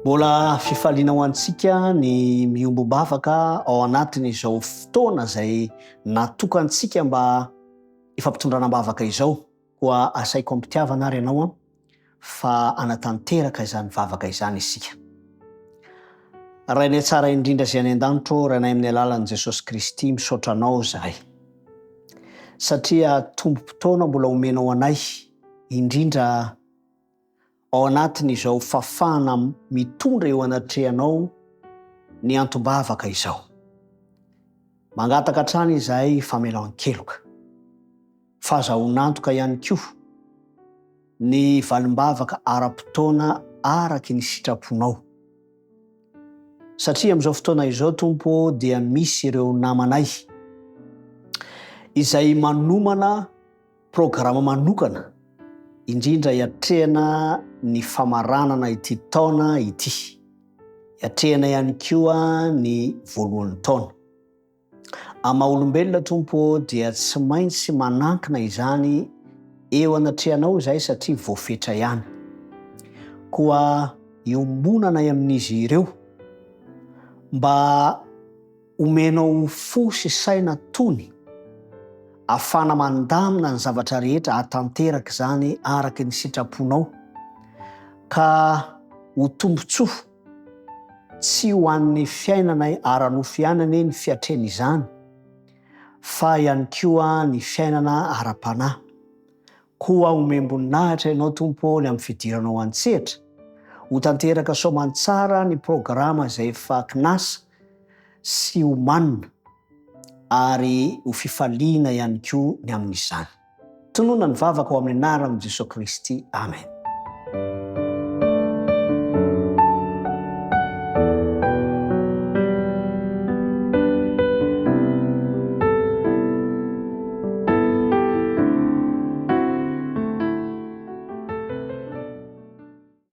Mbola fifaliana ho antsika ny miombom-bavaka ao anatin'izao fotoana izay natokantsika mba hifampitondrana am-bavaka izao. Koa asaiko am-pitiavana ary ianao fa hanatanteraka izany vavaka izany isika. Rainay tsara indrindra izay any an-danitra ô, Rainay amin'ny alalan'i Jesosy Kristy, misaotra Anao izahay. Satria tombom-potoana mbola omenao anay, indrindra ao anatin'izao fahafahana mitondra eo anatrehanao ny antom-bavaka izao. Mangataka hatrany izahay famelan-keloka. Fahazahoan'antoka ihany koa ny valim-bavaka ara-potoana araky ny sitraponao. Satria amin'izao fotoana izao Tompo ô dia misy ireo namanay izay manomana programa manokana indrindra hiatrehana ny famaranana ity taona ity, hiatrehana ihany koa ny voalohan'ny taona. Amin'ny maha olombelona Tompo ô dia tsy maintsy manankina izany eo anatrehanao izahay satria voafetra ihany. Koa iombonanay amin'izy ireo mba omenao fo sy saina tony afahana mandamina ny zavatra rehetra hahatanteraka izany araka ny sitraponao ka ho tombontsoa Tsy ho an'ny fiainana ara-nofo ihany anie ny fiatrena izany fa ihany koa ny fiainana ara-panahy. Koa omem-boninahitra Ianao Tompo ô ny amin'ny fidiranao an-tsehatra. Ho tanteraka soamantsara ny programa izay efa kinasa sy omanina ary ho fifaliana ihany koa ny amin'izany. Tonona ny vavaka ao amin'ny anaran'i Jesoa Kristy. Amen.